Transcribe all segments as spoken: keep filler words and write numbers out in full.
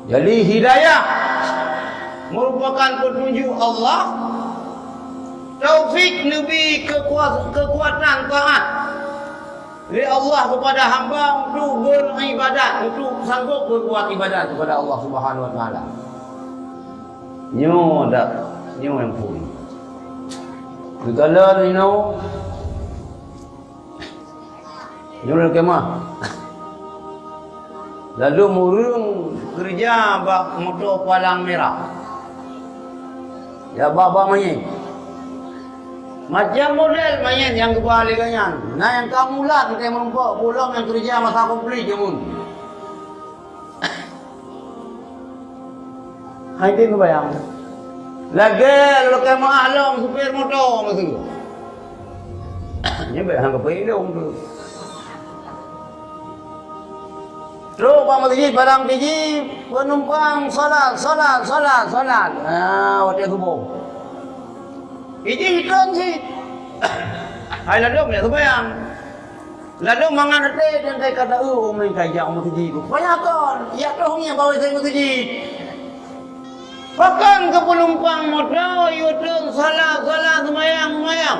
Jadi, hidayah merupakan petunjuk Allah, taufik neubi kekuas-, kekuatan taat lé Allah kepada hamba untuk beribadat, untuk sanggup berbuat ibadat kepada Allah Subhanahu wa Taala. Nyoe dak, nyoe nyang phôn. Geukalon inoe, nyoe lam kemah. Lalu ureueng keureuja bak moto palang mirah. Ya, bak-bak manyét. Macam model manyét nyang geuba lé gobnyan. Na nyang ka mulat, teuh meurumpok, peue lom nyang keureuja masa konflik jameun. Hai teuh neubayang. Lagèe lôn lakèe meu'ah lom supir moto meusu. Nyan bèk hana geupeuidong tu. Trok bak meuseujid barang tiji, peunumpang salat, salat, salat, salat. Ah, watèe suboh. Iji hiton cit. Hai ladôm jak seumayang. Ladôm mangat até dan ka taeu, oh, meunan ka jak meuseujid. Panyakon, jak troh ngieng bak W C meuseujid. Pakon keu peunumpang moto, yue tron salat, salat, seumayang, seumayang.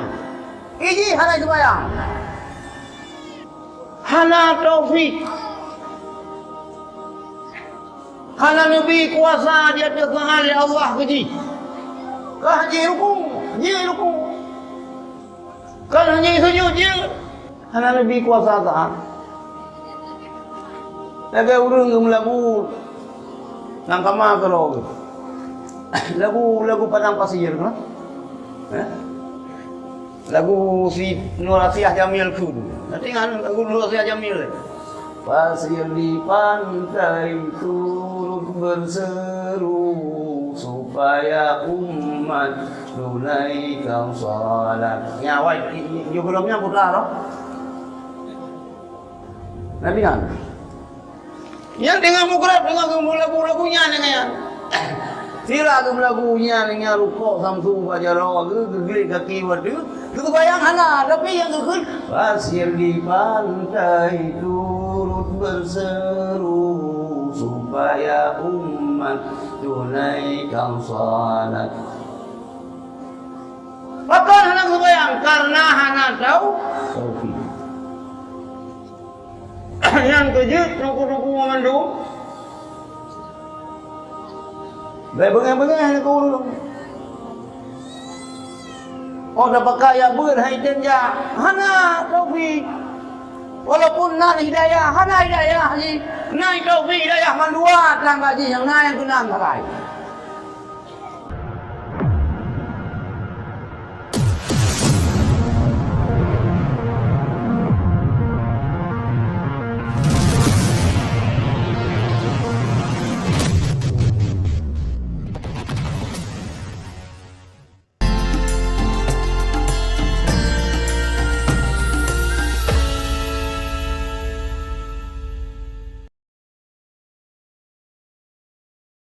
Iji hana seumayang. Hana taufik. Hana neubi kuasa di ateueh Tuhan lé Allah keu jih. Ka jih ruku, jih ruku. Ka jih sujud, jih. Hana neubi kuasa taat. Lagèe ureueng geumeulagu lam kama keudroe. Lagu, lagu Padang Pasir, kan? Eh? Lagu si Nur Asiah Jamil tu. Nanti kan lagu Nur Asiah Jamil. Pasir di pantai turut berseru supaya umat tunaikan salat. Ya, wai, i-, i-, yo belum nyang putar, loh. Nanti kan. Nyang teungoh mugrab, teungoh geulagu-lagu nyan, nyan. Sira geulagu nyan, nyan rukok samsu bak jaroe, geu-, geuglék gaki watèe, geuseumayang hana, tapi nyang geukheun, "Pasir di pantai turut berseru supaya umat tunaikan salat." Pakon hana geuseumayang? Karena hana tau-, taufik. Nyang keujeuet teungku-teungku mandum. Bèk beungèh-beungèh keu ureueng. Oh, tapakat jak beuet hai tem jak. Hana taufik. Walaupun na hidayah, hana hidayah jih. Na taufik hidayah mandua tang bak jih nyang na nyang keunan sagai.